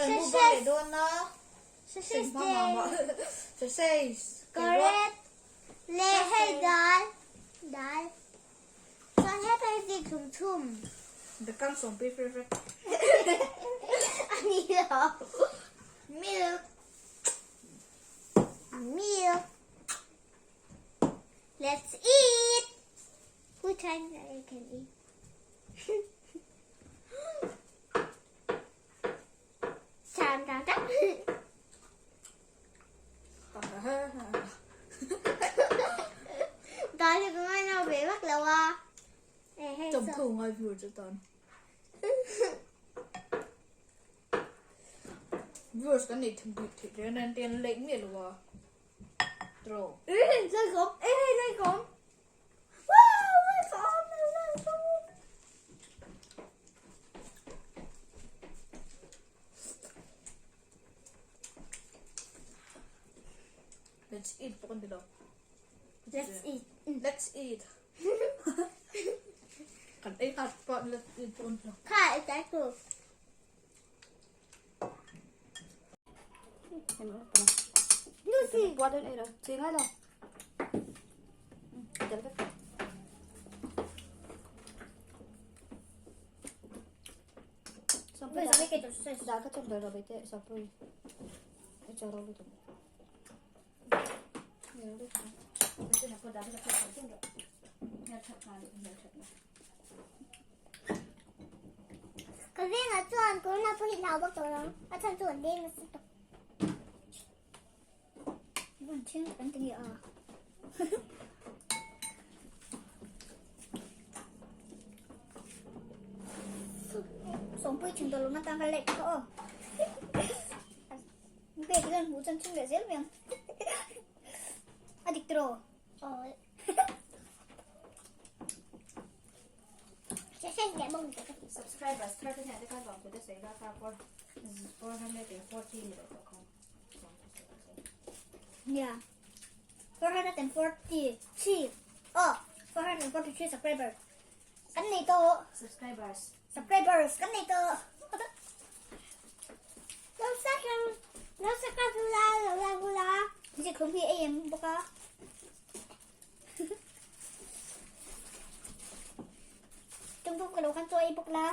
Kan mukbang leh dawn a. Sausage Hma mah mah. Sausage. Carrot leh hei dal. Dal. Chuan hetah hi zikhlum chhum. Bekang sawmpui favorite. A ni lo. Milk. Milk. Let's eat. Which one I can eat? Cham cham cham. Đó thì cũng ai nào về bắt đầu à. Chồng thù ngay vừa cho tòn. Viewers kan nei thum bik thei reng reng ten lek miah lo a. Draw. Ê, rơi khóm, ê, rơi khóm. Wow, rơi khóm, rơi khóm. Let's eat pawh kan ti lo. Let's eat. Let's eat. Kan ei khat pawh let's eat pawh kan ti lo. Kha, ita ku. Qua đến đây rồi, chị ngay rồi. Ừ, tel vek. Dah ka chawm ber lo beite sapui. I chaw ro lutuk. Ka vengah chuan corona pawh hi hlau bawk tawh lo, a chhan chu an leng nasa tawh. An then an ti a. Sawmpui thin tawh lo na tan ka lek kha aw. Pe ti kan hmuh chuan chhung leh zel mai ang. A dik tiraw? Aw. Subscribers thar te hian te khan vang te sawi la kha 440 ni lo tawh khan. Yeah. 443. Oh, 443 subscribers. Kan nei tawh. Subscribers. Subscribers kan nei tawh. Lo subscribe, lo subscribe la, lo like la. Zik khum hi ei em bawk a. Chung pawh ka lo khan chaw ei bawk la.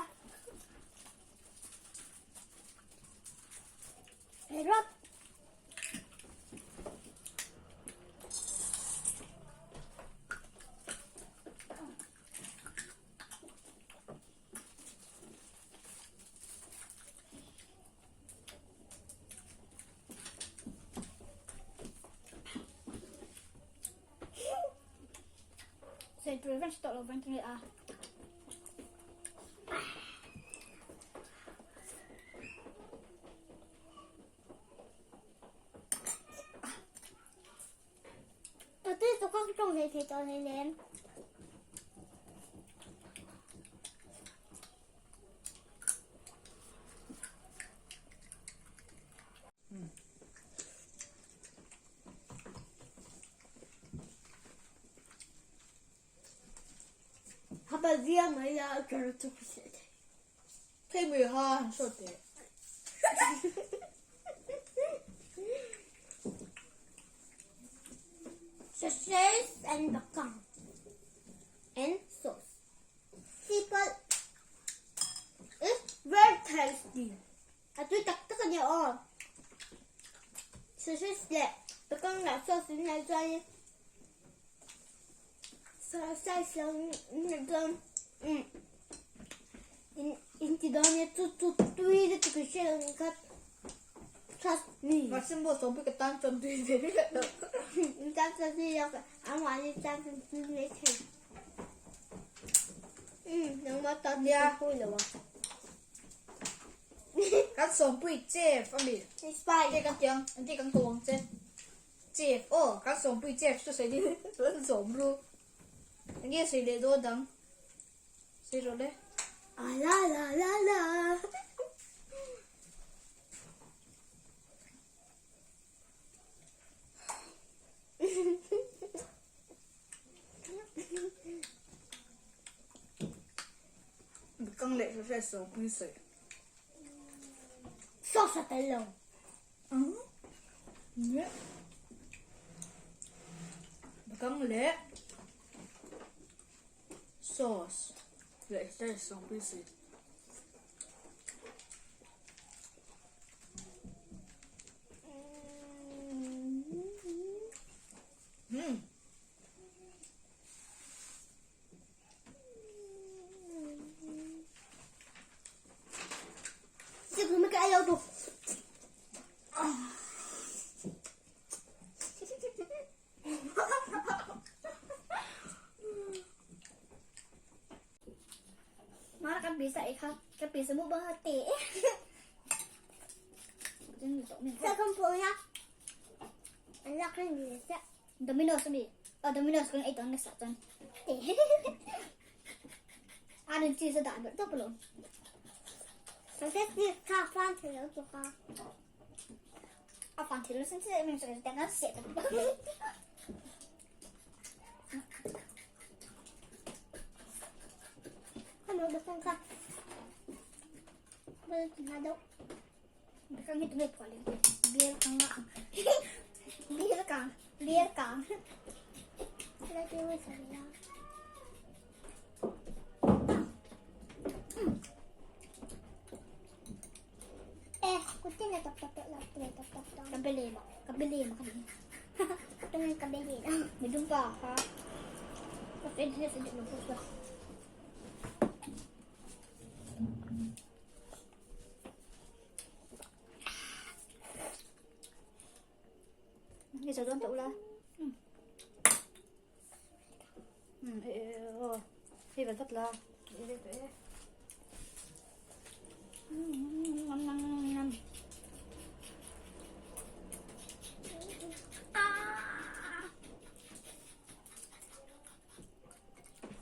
Rawt. Sawi tur reng tawh lo vang chu a. Tui tawk a tawng hlei thei tawh hleinem. Thei mui ha han hrawt teh. Sausage and bacon and sauce. Simple. It's very tasty. A tui tak tak a nia aw. Sausage leh bacon leh sauce in hnaih chuan sausage lo hnaih chuan umm in ti dawn nia chu chu tui lutuk i hre lo nih kha trust me. Mahse maw sawmpui ka tan chuan tui ve miah lo. In tan chuan tui lo ka amahni tan chuan tui mai thei. Umm nangmah tan tui ka pui lo a. Kan sawmpui chef a mi. Te kan tiang an ti kan ko ang che. Chef aw kan sawmpui chef chu sawi din an sawm ru. Enge sawi leh dawn dang. Sawi rawh le. A la la la la. Kang leh hre hre sawmpui sawi. Sauce a tel lo. Bekang leh sauce leh hei sawmpui si. Mara kan bisa ikha kan bisa mu ba te. Sa kan po na. Ang laki ng bisa. Domino's mi. Oh, Domino's kung ito ang nasa tan. Ano chi sa da to plo. Sa se si ka fan te lo to ka. A fan te lo sin se min sa da na se. Ano ba kang ka? Wala na daw. Kang ito may paling. Beer kang nga. Beer kang. Beer kang. Wala tayo sa nila. Eh, kuti na tap tap tap tap tap tap tap. Kabili mo. Kabili mo kami. Ito nga yung kabili lang. May dumpa ka. Kasi hindi na sa di mo Isa doon taula. Oh. Hey, bagat la.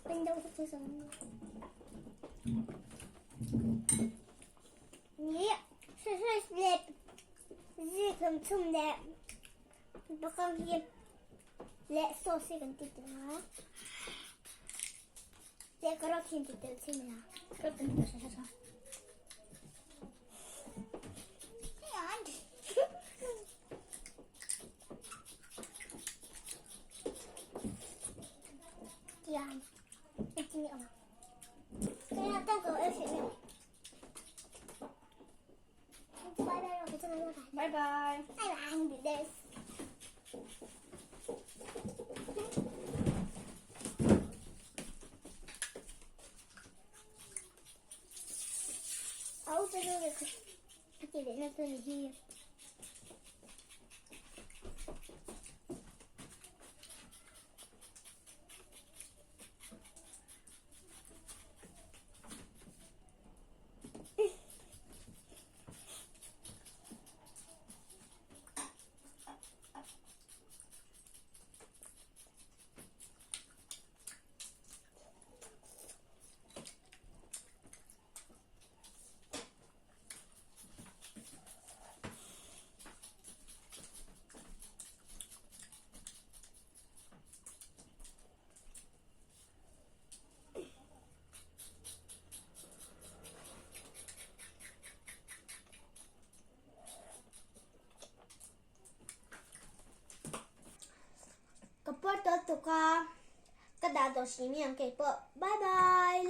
Pindaw sa sa Ni, sa slip. Zikum tum le. Baka hi le sauce kan tito ha. Le karot hin tito simla. Yan. Yan. Ito niya. Kaya tago eh siya. Bye bye. Bye bye. Bye bye. I'll open it. Okay, then here. Ka porto to ka ka da do si mi ang ke po. Bye bye.